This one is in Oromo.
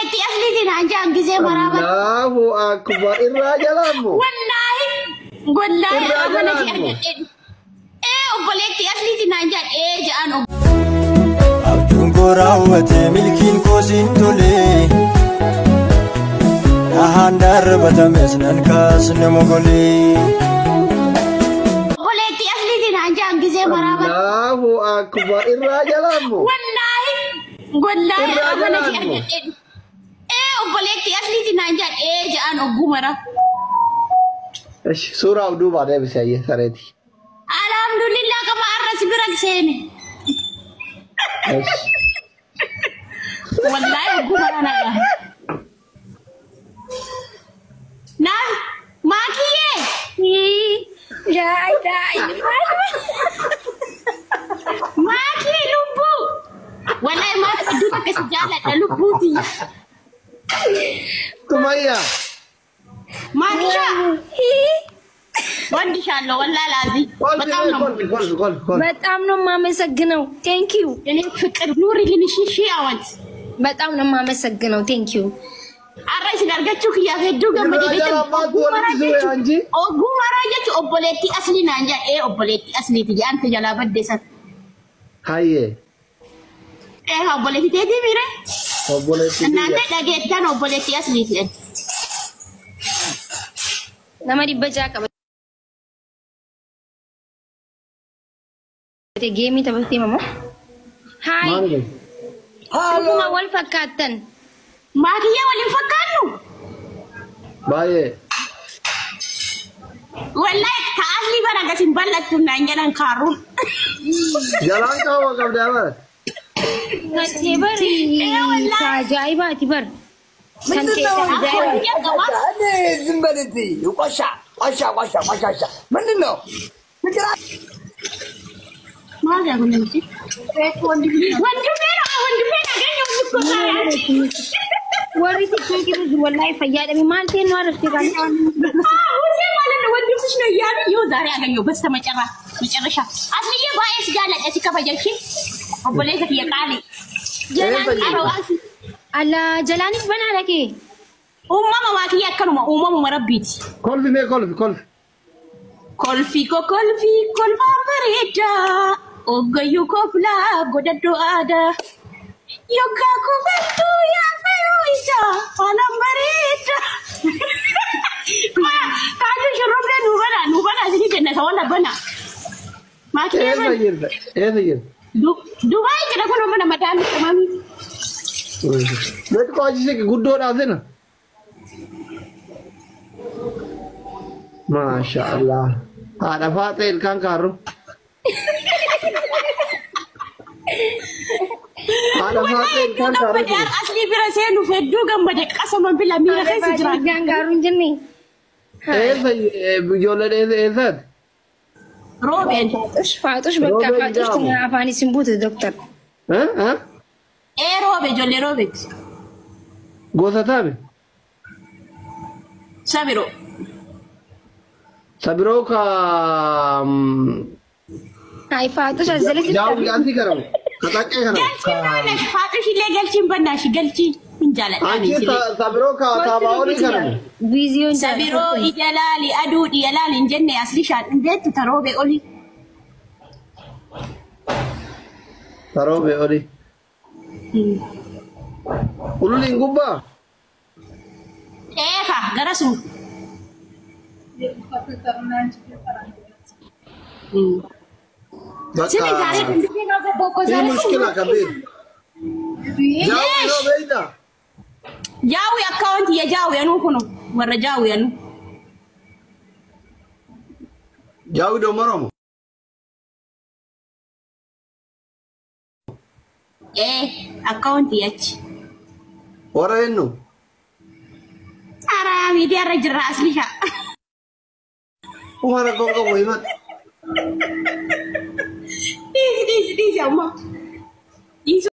Obboleettii asliitiin naan jaan gizee maraa bara. Allahu akbar irraa jalaamu. Wallaahi wallaahi Irraa har'a mana kee jalaamu. argadhee dhufe. Ee obboleettii asliitiin naan jaan ee ja'an Abjuun koo raawwate milkiin koo siin tole. Dhahaan darbatames nan kaasne mogolee. Obboleettii asliitiin naan jaan gizee maraa bara. Allahu akbar irraa jalaamu. Wallaahi wallaahi Irraa har'a mana kee jalaamu. argadhee dhufe. Ee obboleettii asliitiin naan jaan ee ja'an ogguu mara. Ish suuraa of duubaa deebisee ayyee sareeti. Alhamdulillah qaba har'a si bira seene. Ish. Wallaahi ogguu mara nagaa. Naa maakiyyee. Daai daai. Maakii lubbuu. Wallaahi maakii hedduu takka si jaalladha lubbuuti. Sumayyaa. Maakishaa. ወድሻለሁ ወላሂ ላዚ Kolfi በጣም ነው kolfi kolfi kolfi kolfi. በጣም ነው የማመሰግነው። ቴንክ ዩ። እኔ ፍቅር ኑሪልኝ። እሺ እሺ አወንት በጣም ነው የማመሰግነው። ቴንክ ዩ። Har'a isin argachuu kiyyaaf hedduu gammadee Irraa jalaa baatu walitti sume anji. Oguu maraa jechuun obboleettii aslii naan jedha. Ee obboleettii asliiti jedhan jalaa baddeessan. Hayyee. Ee obboleettii teetii miire. Obboleettii እናንተ tiyya. dhageettan obboleettii asliiti jedhan. Nama 600 qaba. Geemii taphattee mamoo? Haay. Maal godhe? Dhuguma wal fakkaattan. Maakiyyaa waliin fakkaannu. Baay'ee. Wallahi ta aslii bara gasin bal'attu naan jedhan kaarruun. Jalaan qaama qabdaa bara. Kattee bari ka ajaa'ibaati bar. Kan ምንድን ነው ta'e ajaa'iba. እኔ ዝም በል እዚህ ቆሻ ቆሻ ቆሻ ቆሻሻ ምንድን ነው ፍቅር Maal jedhu namichi? Wandimee wandimee nageenya እኮ ዛሬ አንቺ Warri tiktookii irra jiru wallaahi fayyaadhame maal ta'e nu arrabsee kan. ሁሌ ማለት ነው ወንድምሽ ነው እያሉ ይኸው ዛሬ አገኘው። በስተመጨረሻ መጨረሻ አስልዬ ባኤስ jaalladha si kabajashee obboleessa kiyya qaali. Jalaan Arawaasi ala jalaanis banaa dhaqee. uumama maakiyya akkanuma uumamuma rabbiiti. Kolfi mee kolfi kolfi. Kolfi ko kolfi kolfaan bareedaa oggayyuu koflaa godhadhoo aadaa yoggaa kofaltuu yaafayoo isaa haalaan bareedaa. Kaajuu shurrubbee nuu banaa nuu banaa isinii jenna isa walla banaa. Maakiyyaa Eessa bana. jirta? Eessa jirta? Dubaay jira kun mana madaan qimamii. Meetu qo'achiise guddoodhaaf sina. Maasha Allah. Haadha faaxee ilkaan kaarru. Haadha faaxee ilkaan kaarru. Gammadaan aslii bira seenuuf hedduu gammade qasama bila miira keessa jira. Gaangaaruun hin jenne. Eessa ijoolleen eessa eessaati? Roobeen. Faaxush faaxush bakka Roobeen faaxush jedhamu. tana afaan isin buute doktar. Ee roobe ijoollee roobeeti. Gosa taame? Sabiroo. Sabiroo ka Hayi faaxush as jalatti. jaawwi asii karamu. Ka xaqqee kanamu. Galchiin baanash faaxush illee galchiin banaash galchiin hin jaaladhaan Anchi isillee. sabiroo ka taabaa'olii karamu. Viiziyoon Sabiroo ija laali aduu dhiya laali hin jenne asli shaan hin beektu ta roobee oli. Taroobee olii. Ululiin gubbaa? Eefa gara sun. Sini ዛሬ Bakka. ወንድሜ ጋር ገባሁ እኮ Fi ዛሬ። mushkila kabiir. Jaawwi yoo beektaa? Jaawi akkaawunti ya jaawi anuu kunu warra jaawi anuu. Jaawwi domoromo. Ee akkaawunti achi. Warra eenyu? Ara miidiyaa irra jirra aslisha. Uma rakkoo qabu himata. Dhiisi dhiisi dhiisi amma. Dhiisi.